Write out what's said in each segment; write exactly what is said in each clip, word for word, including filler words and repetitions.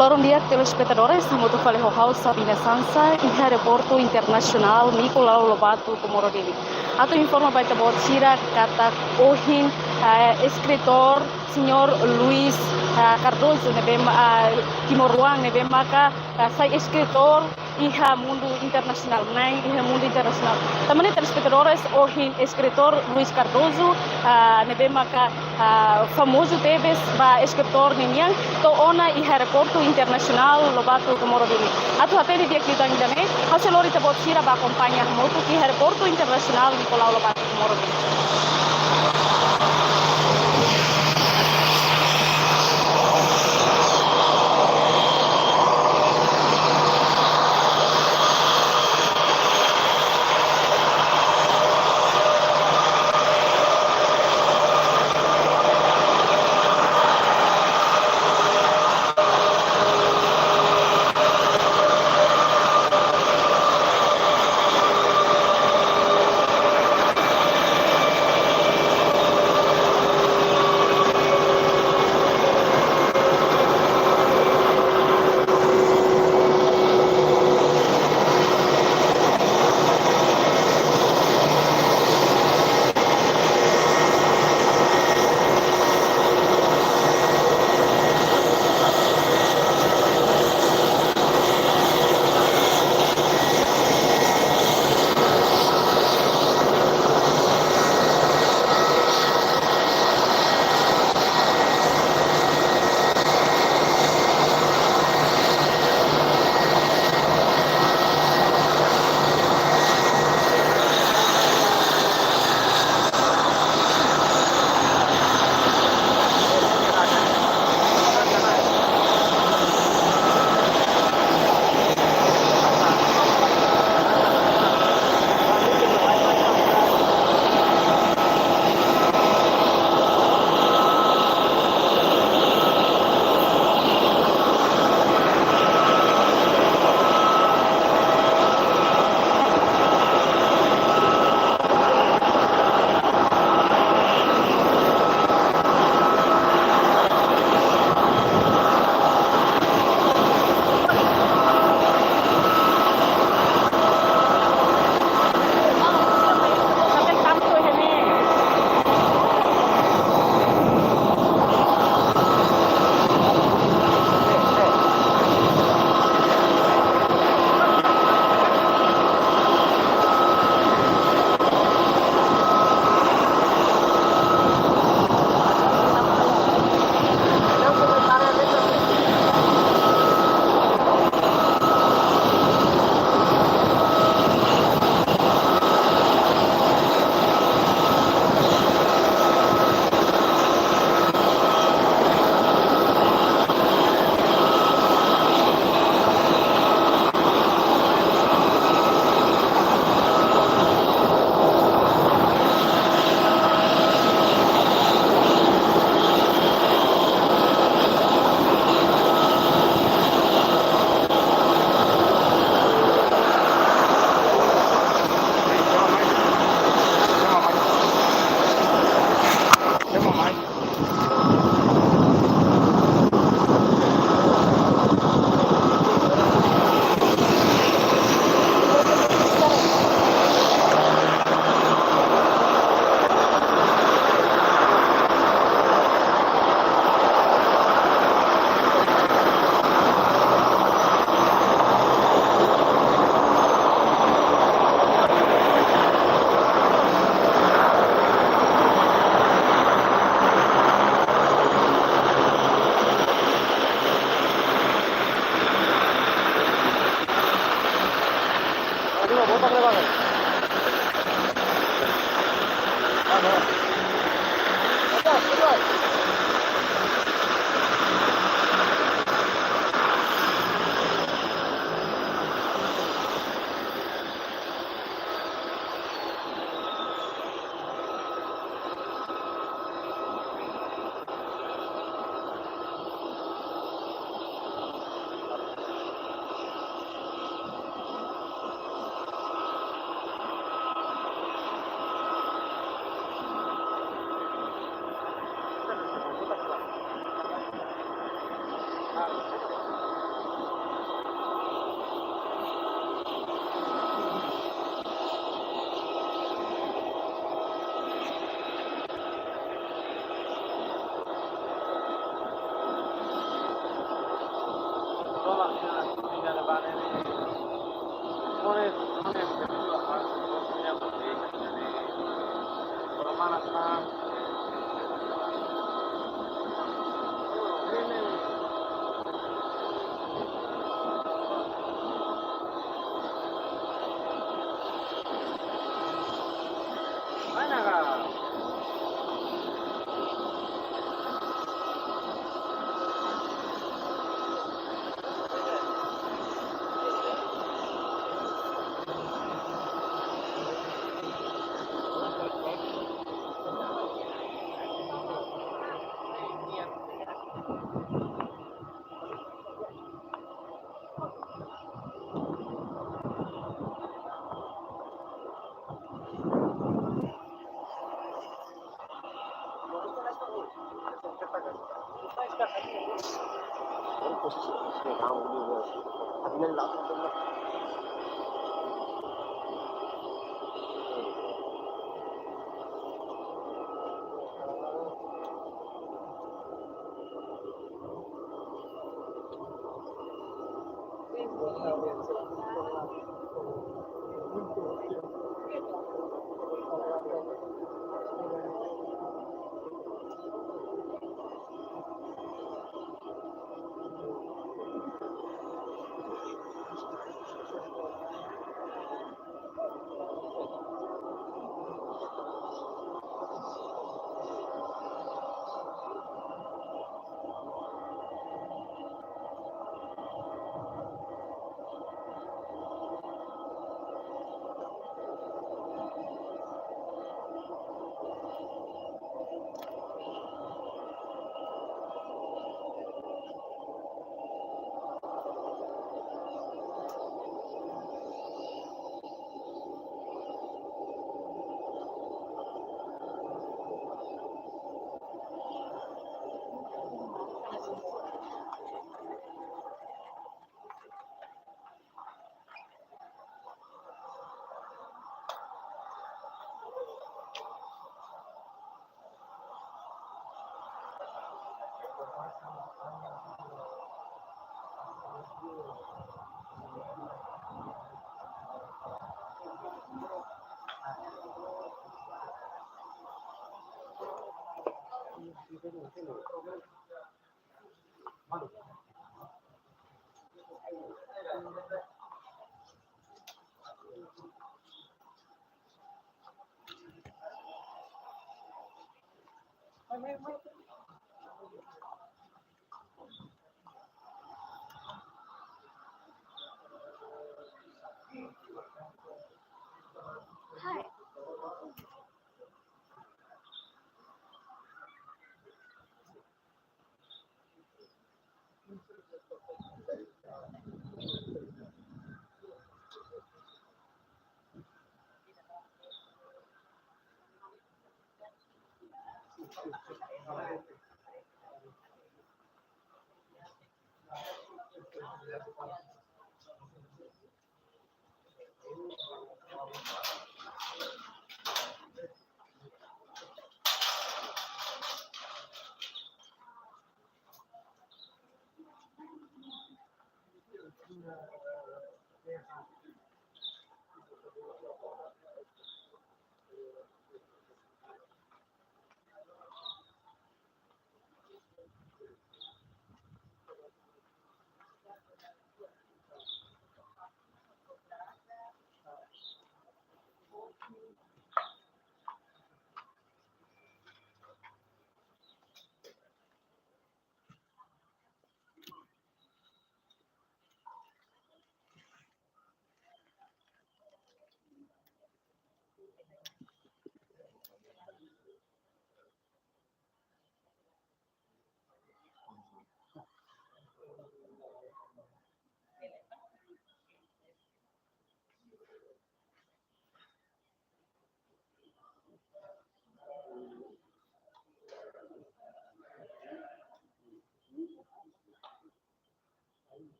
Loron di'ak telespetadores, hamutuk fali ho ha'u Sabina Sansa, iha Aeroportu Internasionál Nicolau Lobato, Comoro Dili. Atu informa ba ita-boot sira katak ohin, eh, eskritór señór Luis, eh, Cardoso ne'ebé ma-, eh, timoroan ne'ebé maka, eh, sai eskritór iha mundu internasionál, na'in iha mundu internasionál. Tan ne'e telespetadores, ohin eskritór Luis Cardoso, ah, ne'ebé maka, ah, famozu tebes ba eskritór ninian, to'o ona iha Aeroportu Internasionál Lobato Comoro Dili. Atu hatene di'ak liután ida-ne'e, ha'u sei lori ita-boot sira ba akompaña hamutuk iha Aeroportu Internasionál Nicolau Lobato Comoro Dili.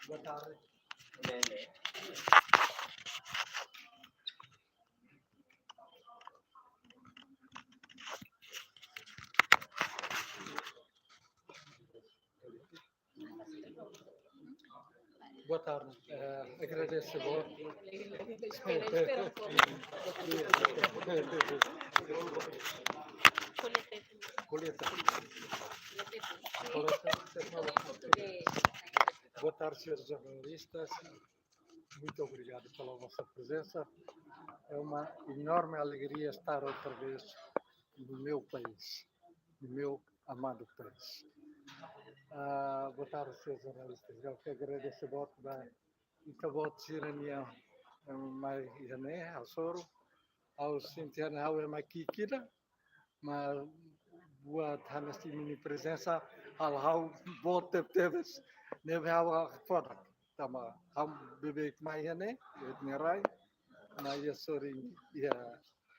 Boa tarde. Boa tarde. Eh, agradeço. Espera, espera um pouco. Coleta. Boa tarde, senhores jornalistas. Muito obrigado pela vossa presença. É uma enorme alegria estar outra vez no meu país, no meu amado país. Ah, boa tarde, senhores jornalistas. Ha'u agradeço boot ba ita-boot sira-nia, eh, mai iha ne'e, hasoru. Ha'u sente ha'u ema ki'ik ida, mas buat hanesan imi-nia prezensa halo ha'u boot tebetebes. Ne'ebé ha'u hakfodak. Tanba ha'u beibeik mai iha ne'e, iha ita-nia rai, mai iha sorin, iha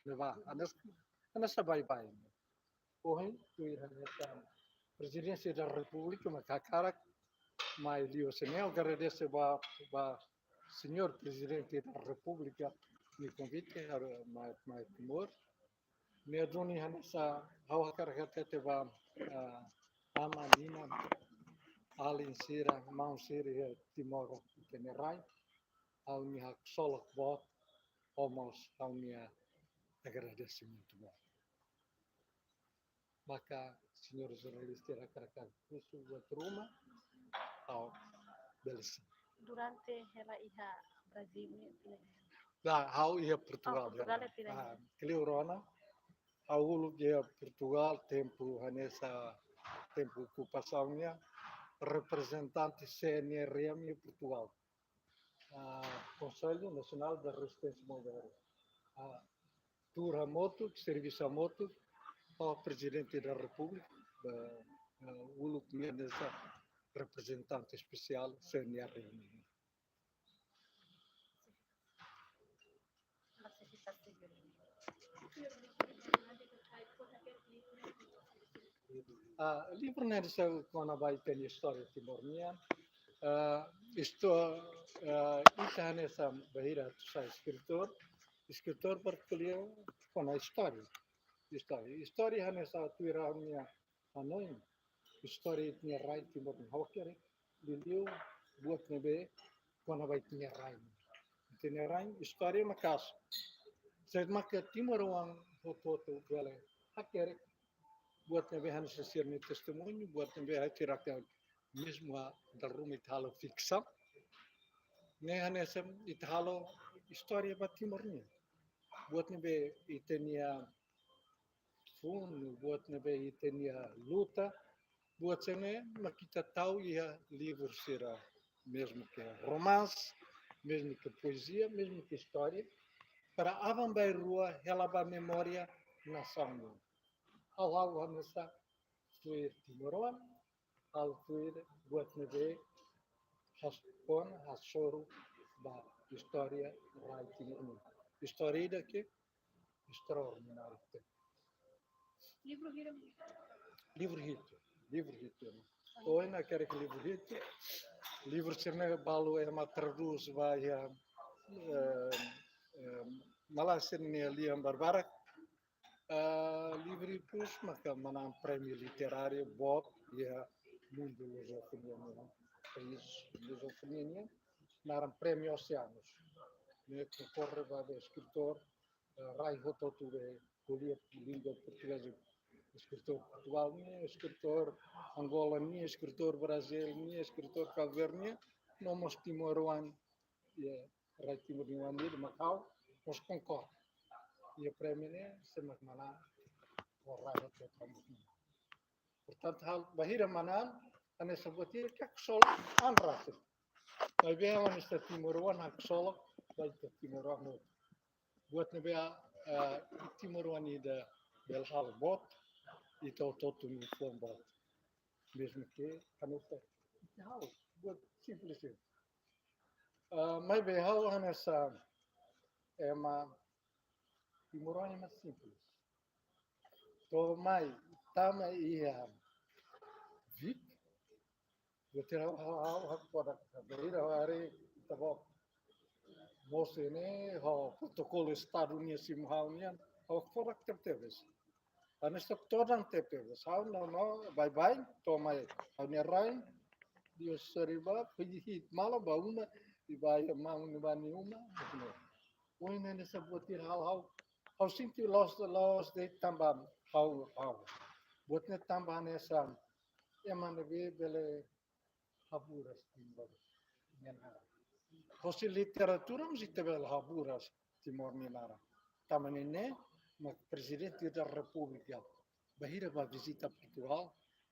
ne'ebá. Hanesan, hanesan baibain. Ohin, tuir hanesan Prezidénsia da Repúblika mak hakarak mai liu husi ne'e, agradeço ba, ba señór Prezidente da Repúblika nia konvite para mai, mai Timor. Ne'e duni hanesan ha'u hakarak hatete ba, ah, aman, inan, alin sira, maun sira iha Timor ita-nia rai. Ha'u-nia haksolok boot, ho mós ha'u-nia agradesimentu boot. Maka, señór jornalista, hakarak husu buat ruma, ha'u bele simu. Durante hela iha Brazil ne'e, ne'e? Lae, ha'u iha Portugal. Oh, Portugal ne'e, ah, kleur ona. Ha'u uluk iha Portugal, tempu hanesan, tempu okupasaun nian, reprezentante C N R M iha Portugal. Ah, Conselho Nacional de Resistência Moderna. Ah, tuur hamutuk, servisu hamutuk, ho Prezidente da Repúblika, ba, ah, uluk ne'e hanesan reprezentante espesiál C N R M. Ah, livru ne'e hanesan kona-ba ita-nia istória Timor nian. Ah, isto, ah, ita hanesan bainhira atu sai eskritór, eskritór para ko'alia kona istória. Istória. Istória hanesan tuir ha'u-nia hanoin, istória ita-nia rai Timor nian. Ha'u hakerek liuliu buat ne'ebé kona-ba ita-nia rai. Ita-nia rai, istória maka'as. Saida maka timoroan hotu-hotu bele hakerek buat ne'ebé hanesan sira-nia testemuñu, buat ne'ebé ha'u hakarak mezmu ha'u dala ruma ita halo fiksaun. Ne'e hanesan ita halo istória ba Timor nian. Buat ne'ebé ita-nia funu, buat ne'ebé ita-nia luta, buat sira-ne'e mak ita tau iha livru sira, mezmu ke romanse, mesmu ke poezia, mesmu ke istória, para aban-bainrua hela ba memória nasaun nian. Ha'u, ha'u hanesan tuir timoroan, ha'u tuir buat ne'ebé hasoru, hasoru ba istória rai Timor nian. Istória ida ke estraordináriu. Livru hira? Livru hitu, livru hitu. Ohin ha'u hakerek livru hitu. Livru sira-ne'e balu ema tradús ba iha, eh, eh, malae sira-nia lian barbarak. Eh, livru hitu maka manán prémiu literáriu boot iha mundu lusofonia nian, país lusofonia nian, naran Prémiu Oceanus. Ne'e konkorre ba eskritór, eh, rai hotu-hotu be ko'alia língua portugeza. Eskritór Portugal nian, eskritór Angola nian, eskritór Brazíl nian, eskritór Cabo Verde nian, no mós timoroan, iha rai Timor nian ida mak ha'u mós konkorre. Iha prémiu ne'e, sé mak manán, ho rai hotu-hotu. Portantu, ha'u bainhira manán, hanesan buat ida ke haksolok an rasik. Maibé ha'u hanesan timoroan haksolok ba ita timoroan hotu. Buat ne'ebé, eh, timoroan ida bele halo boot, ita hotu-hotu nia fuan boot. Mesmu ke hanesan ita halo buat simples ida. Eh, maibé ha'u hanesan ema timoroan ema simples. To'o mai, tama iha Vic, buat ida ha'u, ha'u, ha'u hakfodak, bainhira ha'u haree ita-boot mosu ne'e, ho protokolu Estadu nian simu ha'u nian, ha'u hakfodak tebetebes. Hanesan todan tebetebes. Ha'u no, no, baibain, to'o mai ha'u-nia rain, Dios soriba, pergi hit malam ba uma, i ba iha maun ne'ebá nia uma, begitu. Ohin ne'e hanesan buat ida ha'u, ha'u, ha'u sente loos, loos de'it tanba ha'u, ha'u. Buat ne'e tanba hanesan ema ne'ebé bele haburas Timor nia naran. Hosi literatura mós ita bele haburas Timor nia naran. Tanba ne'e mak Prezidente da Repúblika bainhira bá vizita Portugal,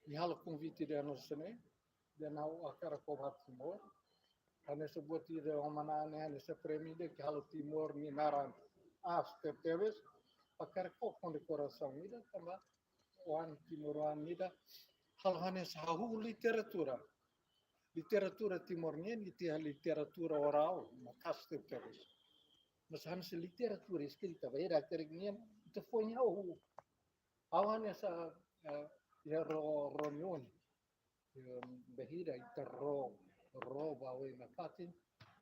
nia halo konvite dehan hanesan ne'e, dehan ha'u hakarak bá Timor. Hanesan buat ida ohin manán ne'e, hanesan prémiu ida ke halo Timor nia naran aas tebetebes, hakarak kondekorasaun ida, tanba oan timoroan ida halo hanesan hahú literatura. Literatura Timor nian, ita iha literatura orál, maka'as tebetebes. Mas hanesan literatura eskrita, bainhira hakerek nian, ita foin hahú. Ha'u hanesan, eh, iha ró, ró ne'e ohin. Em, bainhira ita ró, ró ba oin nafatin,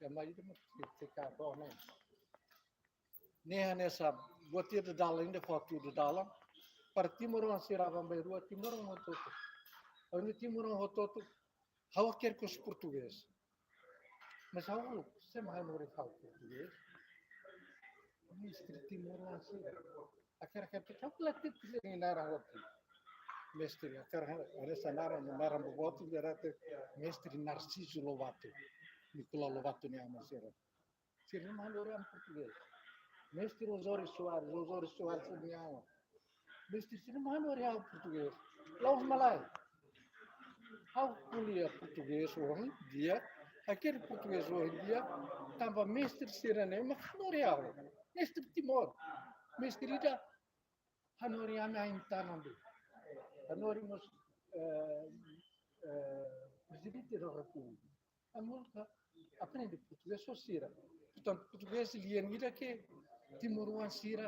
ema ida mak fiar ró ne'e. Ne'e hanesan buat ida dalan ida fó hatudu dalan. Para timoroan sira aban-bainrua, timoroan hotu-hotu. Ha'u-nia timoroan hotu-hotu, ha'u hakerek husu portugés. Mas ha'u, sé mak hanorin ha'u portugés? Mestre timoroan sira. Hakarak hatete, ha'u la hatete sira-nia naran hotu. Mestre, hakarak hanesan naran, naran boboot, berarti Mestre Narciso Lobato. Nicolau Lobato nia aman sira. Sira-nia aman hanorin portugés. Mestre Osório Soares, Osório Soares nia aman. Mestre, sira-nia aman hanorin portugés. La'ós malae. Ha'u ko'alia portugés ohin di'ak, hakerek portugés ohin di'ak, tanba mestre sira-ne'e mak hanorin ha'u. Mestre Timor. Mestre ida hanorin ami ain-tanan de'it. Hanorin mós, eh, eh, Prezidente da Repúblika. Ami nunka aprende portugés ho sira. Portantu, portugés lian ida ke timoroan sira,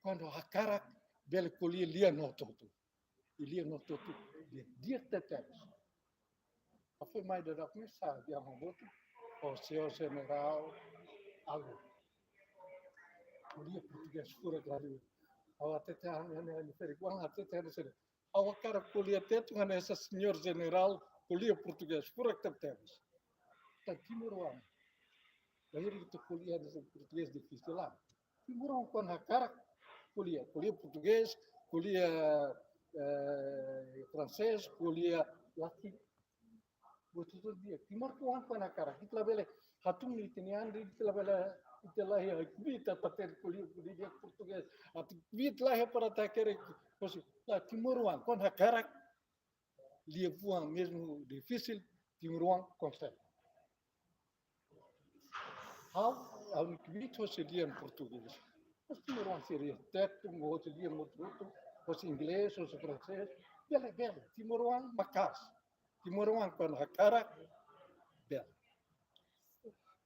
kuandu hakarak, bele ko'alia lian hotu-hotu. I lian hotu-hotu di'ak, di'ak tebetebes. Ha'u foin mai daudauk ne'e sa'e, dehan ho botu, ho señór jenerál Agu. Ko'alia portugés furak liu. Ha'u hatete, ha'u hatete, ha'u hatete, ha'u hatete, ha'u hakarak ko'alia Tetun hanesan señór jenerál ko'alia portugés furak tebetebes. Tan timoroan. Bainhira ita ko'alia hanesan portugés difisil, lae. Timoroan kuandu hakarak ko'alia, ko'alia portugés, ko'alia, eh, fransés, ko'alia latin. Buat hotu-hotu di'ak. Timoroan kuandu hakarak, ita labele hatún ita-nia an, ita labele, ita la iha kbiit atu hatete ko'alia, ko'alia portugés. Atu kbiit la iha para atu hakerek, lae, timoroan kuandu hakarak, liafuan mesmu difisil, timoroan konsege. Ha'u, ha'u-nia kbiit hosi lian portugés. Mas timoroan sira iha Tetun, hosi lian hotu-hotu, hosi inglés, hosi fransés. Bele, bele. Timoroan maka'as. Timoroan kuandu hakarak, bele.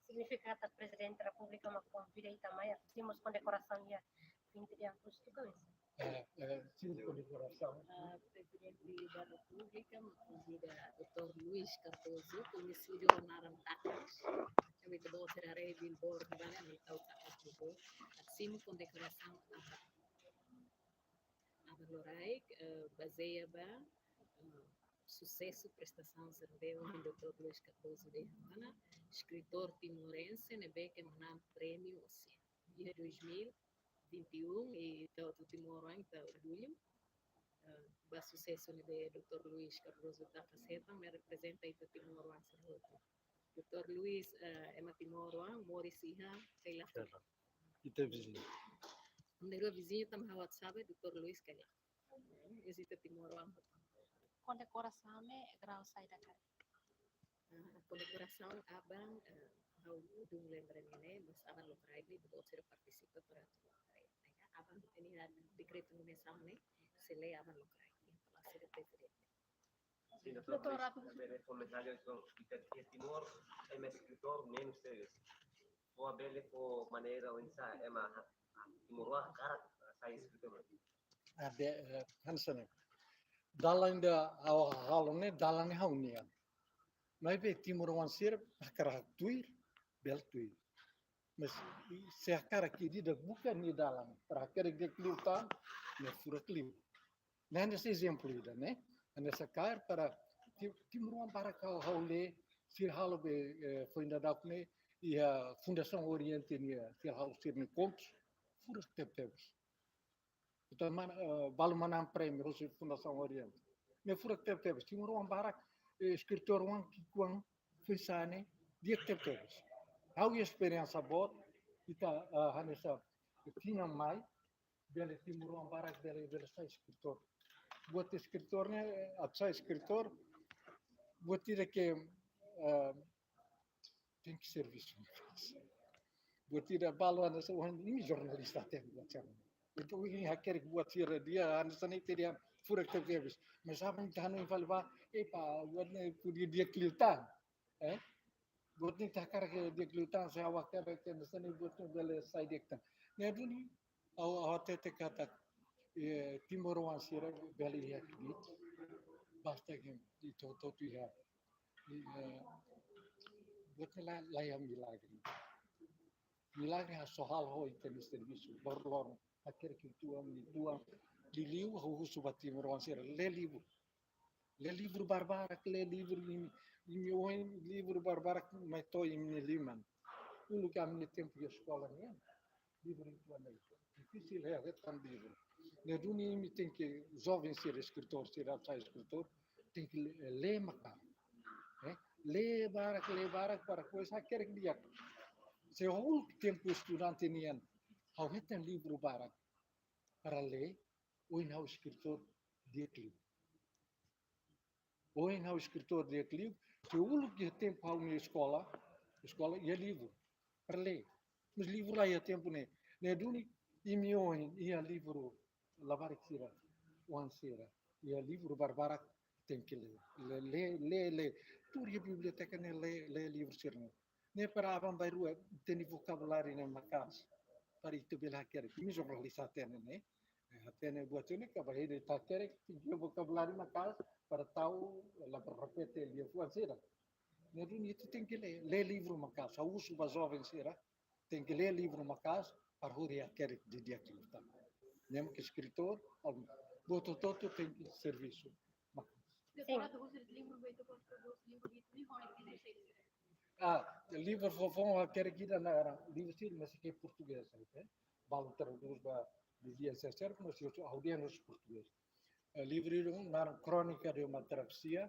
Signifika katak Prezidente Repúblika mak konvida ita mai, atu simu kondekorasaun iha vinte de agosto, ka? Eh, eh, simu kondekorasaun. Ah, Prezidente da Repúblika mak konvida doutór Luís Cardoso, koñesidu ho naran Takares. Kami ita-boot sira haree billboard ne'ebá, ita tau Takares juga. Atu simu kondekorasaun aban, aban loraik, eh, bazeia ba, eh, susesu, prestasaun sira ne'ebé ohin doutór Luís Cardoso dehan ona, eskritór timorense ne'ebé ke manán prémiu Ocean. Iha dois mil e vinte e um, i ita hotu timoroan ita orgullu, eh, ba susesu ne'ebé doutór Luís Cardoso Takares hetan, ne'e reprezenta ita timoroan sira hotu. Doutór Luís, eh, ema timoroan, moris iha Kailafila. Kailafila. Ita viziñu. Ne'e rua viziñu tanba ha'u atu sabe, doutór Luís Kailafila. Ita timoroan. Kondekorasaun ne'e grau saida karik? Ah, kondekorasaun aban, eh, ha'u dun lembra ne'e, mas aban lokraik ne'e, doutór sira partisipa para atu lokraik. Ne'e aban ita-nia dekretu nomeasaun ne'e, sei lee aban lokraik, iha Palásiu do Prezidente. Sin, doutór, doutór, atu bele fó mensajen ba ita iha Timor, ema eskritór menus sériu. Fó bele fó maneira oinsá ema ha-, ha-, timoroan hakarak sai eskritór. Ah, be, eh, hanesan ne'e. Dalan ida ha'u halo ne'e, dalan ne'e ha'u-nian. Maibé timoroan sira hakarak tuir, bele tuir. Mas se hakarak ida buka nia dalan, para hakarak di'ak liu tan, ne'e furak liu. Ne'e hanesan ezemplu ida, ne'e? Hanesan kaer para ti-, timoroan barak ha'u, ha'u lee, sira halo be, eh, foin daudauk ne'e, iha Fundasaun Oriente nian, sira halo sira-nia kontu, furak tebetebes. Entaun, man-, eh, balu manán prémiu husi Fundasaun Oriente. Ne'e furak tebetebes. Timoroan barak, eh, eskritór oan ki'ikoan foin sa'e ne'e, di'ak tebetebes. Ha'u-nia esperiénsia boot, ita, eh, hanesan, tinan mai, bele timoroan barak bele, bele sai eskritór. Buat eskritór ne'e, eh, atu sai eskritór, buat ida ke, eh, tenke servisu. Buat ida balu hanesan, "Wah, imi jornalista," hatene buat sira. Entaun, imi hakerek buat sira di'ak, hanesan ne'e ita dehan furak tebetebes. Mas aban ita hanoin fali ba, "Epa, buat ne'e podia di'ak liu tan." Eh? Buat ne'e ita hakarak di'ak liu tan, se ha'u hakarak hanesan ne'e buat ne'e bele sai di'ak tan. Ne'e duni, ha'u, ha'u hatete katak, eh, timoroan sira bele iha kbiit, basta ke ita hotu-hotu iha. I, eh, buat ne'e la, laiha milagre. Milagre hasoru halo ho ita-nia servisu, loron-loron. Hakerek uitoan, uitoan, liuliu ha'u husu ba timoroan sira, lee livru. Lee livru barbarak, lee livru imi, imi ohin livru barbarak mai to'o imi-nia liman. Uluk ami-nia tempu iha eskola nian, livru uitoan ne'e difisil, eh, hetan livru. Ne'e duni imi tenke, joven sira, eskritór sira, sai eskritór, tenke lee, lee maka'as. Eh, lee barak, lee barak, para depois hakerek di'ak. Se ha'u uluk tempu estudante nian, ha'u hetan livru barak para lee, ohin ha'u eskritór di'ak liu. Ohin ha'u eskritór di'ak liu, se uluk iha tempu ha'u-nia eskola, eskola iha livru para lee. Mas livru laiha tempu ne'e. Ne'e duni imi ohin iha livru, labarik sira, oan sira, iha livru barbarak tenke lee. Lee, lee, lee, lee. Tuur iha biblioteka ne'e lee, lee livru sira-ne'e. Ne'e para aban-bainrua ita-nia vokabuláriu ne'e maka'as. Para ita bele hakerek. Imi jornalista hatene ne'e. Eh, hatene buat ne'e, kaba hede ita hakerek, tenke vokabuláriu maka'as, para tau, la para repete liafuan sira. Ne'e duni ita tenke lee, lee livru maka'as, ha'u husu ba joven sira, tenke lee livru maka'as, para hodi hakerek didi'ak liután. Ne'e mak eskritór, al-, buat hotu-hotu tenke servisu maka'as. Sin. Ah, livru foun-foun hakerek ida naran, livru sira, mas ke portugés, eh? Balu tradús ba, dizia ser, mas eu sou audiência português. Eh, livru ida naran Crónica de uma Travessia,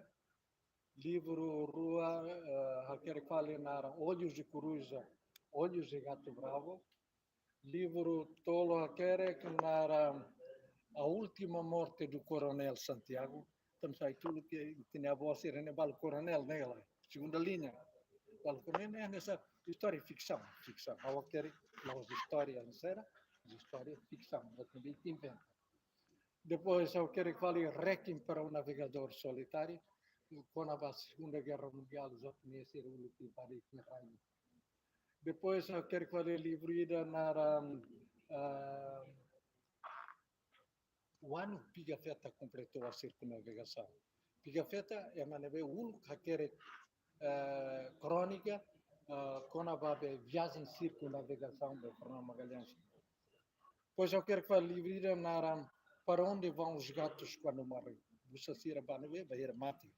livru rua, eh, hakerek fali naran Olhos de Coruja, Olhos de Gato Bravo. Livru tolu hakerek naran A Última Morte do Coronel Santiago. Tanba sai tudo ke ita-nia avó sira ne'e balu koronél ne'e la. Segunda linha. Balu koronél ne'e hanesan Istória fiksaun, fiksaun. Ha'u hakerek la'ós istória sira, istória fiksaun, buat ne'ebé ita inventa. Depois ha'u hakerek fali Requiem para um Navegador Solitário, kona-ba Segunda Guerra Mundiál, japonés sira uluk invade ita-nia rai. Depois ha'u hakerek fali livru ida naran, ah, Oanu Pigafetta kompletou sirkunnavegasaun. Pigafetta ema ne'ebé uluk hakerek, eh, krónika, eh, kona-ba be viajen sirkunnavegasaun be Fernando Magalhães. Depois ha'u hakerek fali livru ida naran Para Onde Vão os Gatos Quando Morrem? Busa sira ba ne'ebé bainhira mate.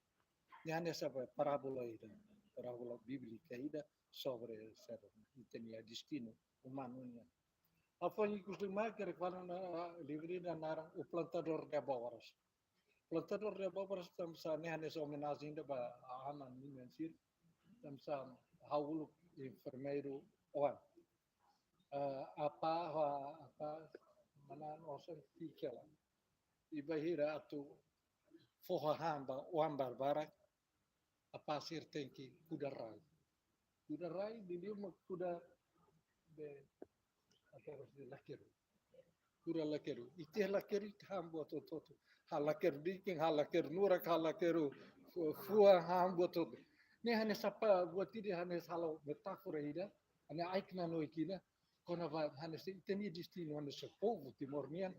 Nia hanesan parábola ida, parábola bíblika ida sobre ser, ita-nia destinu umanu nian. Ha'u fó ikus liu mai hakerek fali livru ida naran O Plantador de Abóboras. Plantador de Abóboras tanba sá, ne'e hanesan omenajen ida ba aman nian sira. Tanba sá ha'u uluk enfermeiru oan. Ah, apá, ah, apá, mana nosa fikela. I bainhira atu fó hahán ba oan barbarak, apá sira tenke kuda rai. Kuda rai, liuliu mak kuda be, apa harus di lakeru. Kuda lakeru. Ita lakeru, ita han buat hotu-hotu. Ha'u lakeru dikin, ha'u lakeru nurak, ha'u lakeru fu-, fuan, han buat hotu. Ne'e hanesan buat ida hanesan halo metáfora ida, hanesan ai-knanoik ida, kona-ba hanesan ita-nia destinu hanesan povu Timor nian,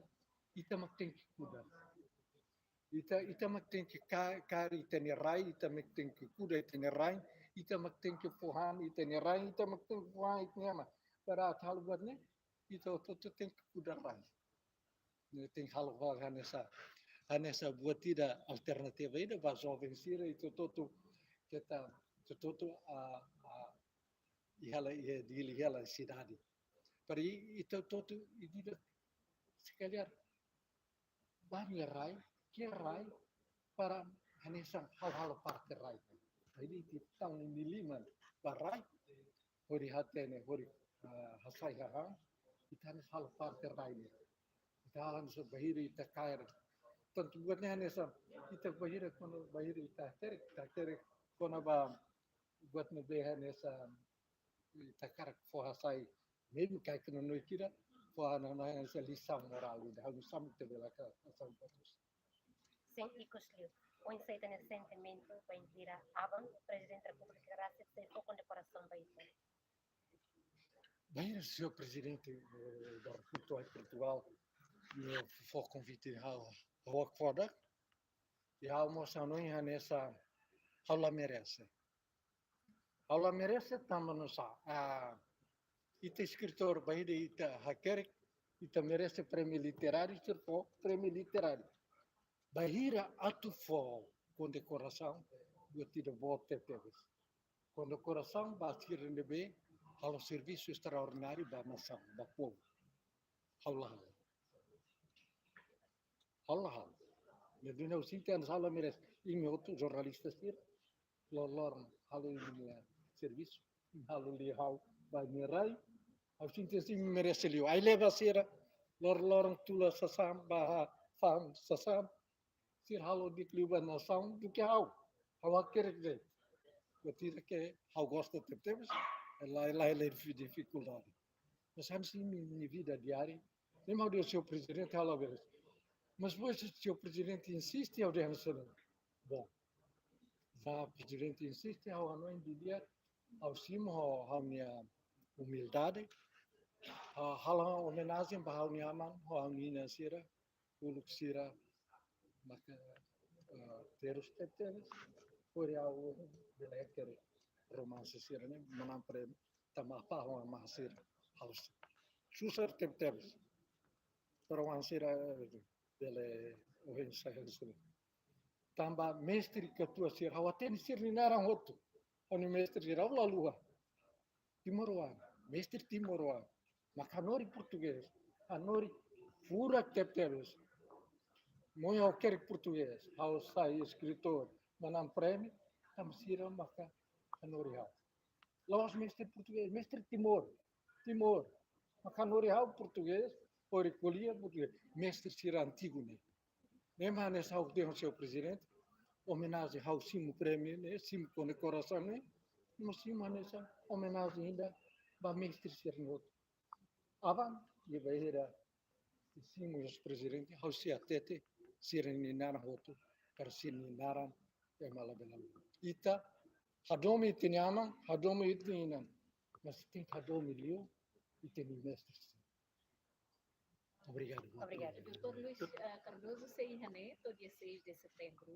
ita mak tenke kuda. Ita, ita mak tenke ka-, kari ita-nia rai, ita mak tenke kuda ita-nia rai, ita mak tenke fó han ita-nia rai, ita mak tenke fó han ita-nia aman. Para atu halo buat ne'e, ita hotu-hotu tenke kuda rai. Ne'e tenke halo buat hanesan, hanesan buat ida alternativa ida ba joven sira, ita hotu-hotu, ita hotu-hotu, ah, ah, iha hela, iha Dili, iha hela sidade. Para i-, ita hotu-hotu, i ida, se calhar, ba rai, ke rai, para hanesan ha'u halo parte rai. Jadi, ita tau nia liman ba rai, hodi hatene, hodi, ah, hasai hahán, ita hanesan halo parte rai ne'e. Ita hanesan bainhira ita kaer. Tantu buat ne'e hanesan, ita bainhira kona bainhira ita hakerek, ita hakerek kona-ba buat ne'ebé hanesan, ita hakarak fó hasai, mezmu ke ai-knanoik ida, fó hasai hanesan lisaun morál ida, ha'u hanesan ita bele ka, hasai bagus. Sin, ikus liu. Oinsá ita-nia sentimentu bainhira aban, Prezidente Repúblika rasik sei fó kondekorasaun ba ita? Bainhira señór Prezidente, eh, da Repúblika Portugál, nia fó konvite ha'u, ha'u hakfodak, i ha'u mós hanoin hanesan ha'u la merese. Ha'u la merese tanba nusá, ah, ita eskritór bainhira ita hakerek, ita merese prémiu literáriu, sira fó prémiu literáriu. Bainhira atu fó kondekorasaun, buat ida boot tebes. Kondekorasaun ba sira ne'ebé halo servisu estraordináriu ba nasaun, ba povu. Ha'u la halo. Ha'u la halo. Ne'e duni ha'u sente hanesan ha'u la merese. Imi hotu jornalista sira, loroloron halo imi-nia servisu, halo liu ha'u ba imi-nia rai. Ha'u sente hanesan imi merese liu. Ai-leba sira, loroloron tula sasán, ba fa'an sasán, sira halo di'ak liu ba nasaun duké ha'u. Ha'u hakerek de'it. Buat ida ke ha'u gosta tebetebes, la, la, la difikuldade. Mas hanesan imi-nia vida diária, ne'e mak dehan señór Prezidente ha'u la merese. Mas depois señór Prezidente insiste, ha'u dehan hanesan ne'e. Bom, já Prezidente insiste, ha'u hanoin didi'ak, ha'u simu ho ha'u-nia umildade, ha'u halo omenajen ba ha'u-nia aman, ho ha'u-nia inan sira, uluk sira maka, eh, terus tebetebes, hodi ha'u bele hakerek romanse sira-ne'e, manán prémiu, tanba apá ho amá sira halo susar tebetebes. Para oan sira, eh, bele ohin sai hanesan ne'e. Tanba mestre katuas sira, ha'u hatene sira-nia naran hotu. Ha'u-nia mestre sira, ha'u la haluha. Timoroan, mestre timoroan. Mak hanorin portugés, hanorin furak tebetebes. Moe ha'u hakerek portugés, ha'u sai eskritór, manán prémiu, tanba sira maka hanorin ha'u. La'ós mestre portugés, mestre Timor, Timor. Mak hanorin ha'u portugés, hodi ko'alia portugés, mestre sira antigu ne'e. Ne'e mak hanesan ha'u dehan señór Prezidente, omenajen ha'u simu prémiu ne'e, simu kondekorasaun ne'e, Ema simu hanesan omenajen ida ba mestre sira-ne'e hotu. Aban, iha bainhira simu iha prezidente, ha'u sei hatete sira-nia naran hotu, para sira-nia naran ema labele haluha. Ita hadomi ita-nia aman, hadomi ita-nia inan, mas tenke hadomi liu ita-nia mestre sira. Obrigadu. Obrigadu. Doutór Luís, eh, Cardoso sei iha ne'e to'o dia seis de setembro.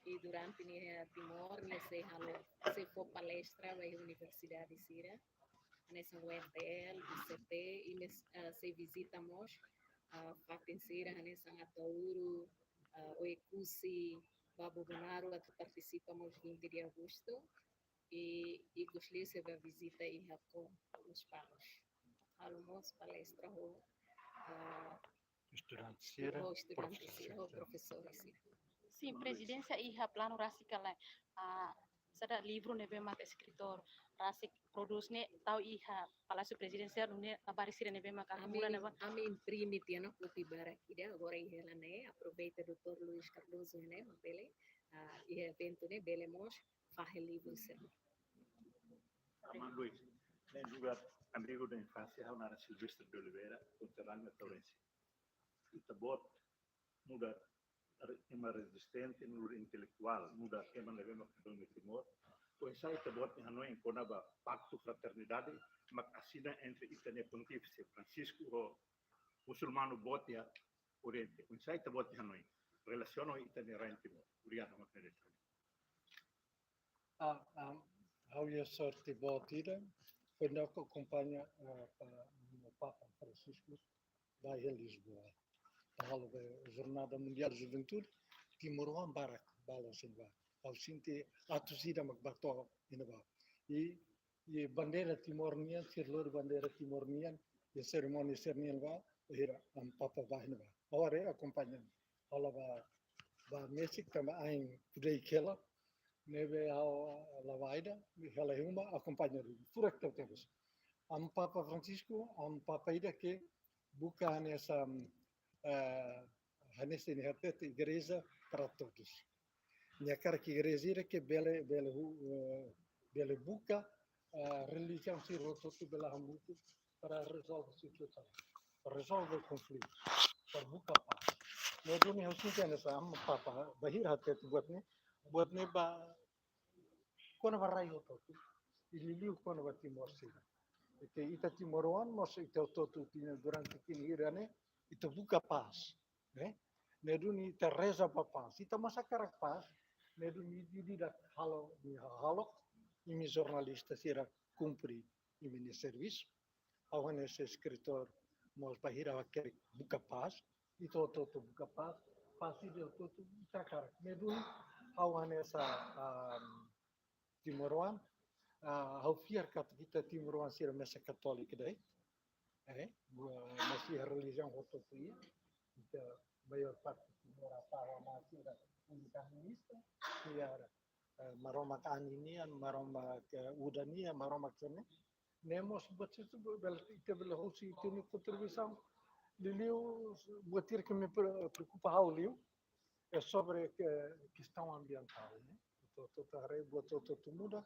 I durante nia iha Timor, nia sei halo, sei fó palestra ba iha universidade sira, hanesan U N T L, I C T, i nia, eh, sei vizita mós, eh, fatin sira hanesan Ataúro, eh, Oekusi, ba Bobonaro, atu partisipa mós vinte de agosto. I, i ikus liu sei bá vizita iha Lospalos. Halo mós palestra ho, ah, estudante sira, ho estudante profesór sira, ho sira, profesór sira. Sin, prezidénsia iha planu rasik ka lae, ah, saida livru ne'ebé mak eskritór rasik prodús ne'e tau iha Palásiu Prezidénsia, nune'e labarik sira ne'ebé mak ami, akumula ne'ebá. Ami imprime tiha ona kopi barak ida, agora iha hela ne'e, aproveita doutór Luís Cardoso ne'e, mak bele, ah, iha eventu ne'e bele mós fahe livru sira. Aman Luís, ne'e juga amigu da infánsia, ha'u naran Silvestre de Oliveira, konterráneu Ataurense. Ita-boot nu'udar re-, ema rezistente, nu'udar intelektuál, nu'udar ema ne'ebé mak hadomi Timor. Oinsá ita-boot nia hanoin kona-ba paktu fraternidade mak asina entre ita-nia Pontífise Francisco ho musulmanu boot iha Oriente. Oinsá ita-boot nia hanoin relasiona ho ita-nia rain Timor? Obrigadu, Magnelli. Ah, ah, ha'u iha sorte boot ida, foin ha'u akompaña, ah, pa, Papa Francisco ba iha Lisboa. Halo be Jornada Mundial Juventude, timoroan barak bá loos iha ne'ebá. Ha'u sente atus ida mak bá to'o iha ne'ebá. I, i bandeira Timor nian, sira lori bandeira Timor nian, i serimónia sira-nian bá, hira Amu Papa bá iha ne'ebá. Ha'u haree akompaña. Ha'u la bá, bá mesik tanba ain kudeik hela, ne'ebé ha'u la bá ida, hela iha uma akompaña duni. Furak tebetebes. Amu Papa Francisco, Amu Papa ida ke buka hanesan, eh, hanesan nia hatete igreja para todos. Nia hakarak igreja ida ke bele, bele hu-, eh, bele buka, eh, relijiaun sira hotu-hotu bele hamutuk para rezolve situasaun, para rezolve konflitu, para buka pás. Ne'e duni ha'u sente hanesan Amu Papa bainhira hatete buat ne'e, buat ne'e ba kona-ba rai hotu-hotu, i liuliu kona-ba Timor sira. Ita, ita timoroan, mós ita hotu-hotu tinan durante tinan hira ne'e, ita buka pás, ne'e? Ne'e duni ita reza ba pás. Ita mós hakarak pás, ne'e duni ita ida halo, nia hahalok, imi jornalista sira kumpre imi-nia servisu. Ha'u hanesan eskritór mós bainhira ha'u hakerek buka pás, ita hotu-hotu buka pás, pás ida hotu-hotu ita hakarak. Ne'e duni ha'u hanesan, ah, timoroan, ah, ha'u fiar katak ita timoroan sira mesak katóliku de'it. Eh, ba, mós iha relijiaun hotu-hotu iha. Ita maior parte timoroan sira unikaminista, sira, eh, Maromak anin nian, Maromak, eh, udan nian, Maromak sene. Ne'e mós buat sira-ne'e bele, ita bele husik ita-nia kontribuisaun. Liuliu buat sira ke mak pre-, preokupa ha'u liu é sobre ke-, kestaun ambientál, ne'e? Ita hotu-hotu haree buat hotu-hotu muda,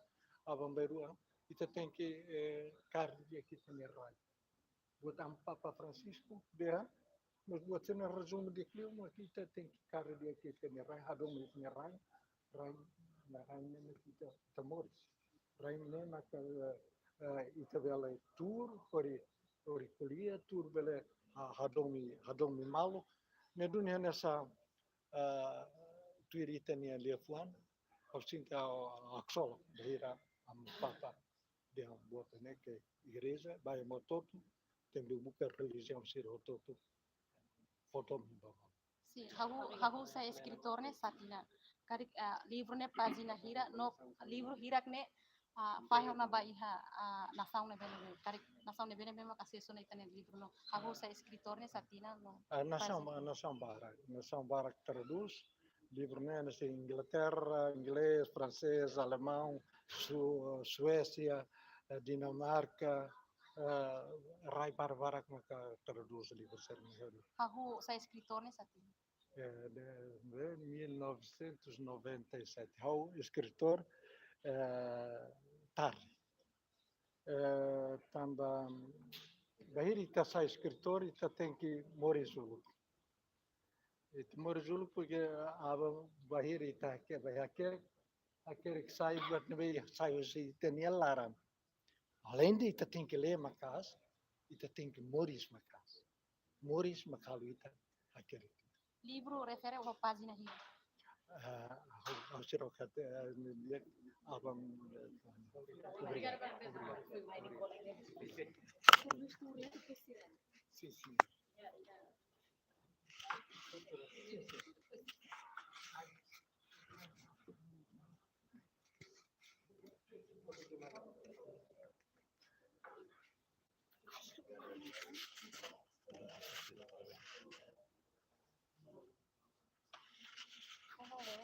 aban-bainrua ita tenke, eh, kaer di'ak ita-nia rai. Buat Amu Papa Francisco dehan, mas buat sira-ne'e rezume di'ak liu, mas ita tenke kaer di'ak ita-nia rai, hadomi ita-nia rai, rai, rai ne'e mak ita, ita moris. Rai ne'e mak, eh, eh, ita bele tuur, hodi, hodi ko'alia, tuur bele, ah, hadomi, hadomi maluk. Ne'e duni hanesan, eh, tuir ita-nia liafuan, ha'u sente ha'u, ha'u haksolok, bainhira Amu Papa dehan buat ne'e ke igreja, ba ema hotu-hotu, tenke buka relijiaun sira hotu-hotu, foto mi ba. Sin, ha'u, ha'u sai eskritór ne'e sá tinan. Karik, ah, livru ne'e pájina hira, no livru hirak ne'e, ah, fahe ona ba iha, ah, nasaun ne'ebé-ne'ebé. Karik nasaun ne'ebé-ne'ebé mak asesu ona ita-nia livru no. Ha'u sai eskritór ne'e sá tinan no. Ah, nasaun, pájina, nasaun barak, nasaun barak tradús. Livru ne'e hanesan Inglaterra, inglés, fransés, alemaun, Su-, Suésia, eh, Dinamarka, eh, rai barbarak maka tradús livru sira-ne'e. Ha'u sai eskritór ne'e sá tinan. Eh, de, de mil novecentos e noventa e sete. Ha'u eskritór, eh, tarde. Eh, tanba bainhira ita sai eskritór, ita tenke moris uluk. Ita moris uluk porque aban bainhira ita ke, bainhira ke, hakerek sai buat ne'ebé sai husi ita-nia laran. Além de ita tenke lee maka'as, ita tenke moris maka'as. Moris mak halo ita hakerek. Livru refere ho pájina hira? Ah, ha'u, ha'u sira ka, eh, dia abang, eh, obrigadu, obrigadu, obrigadu. Sim, sim.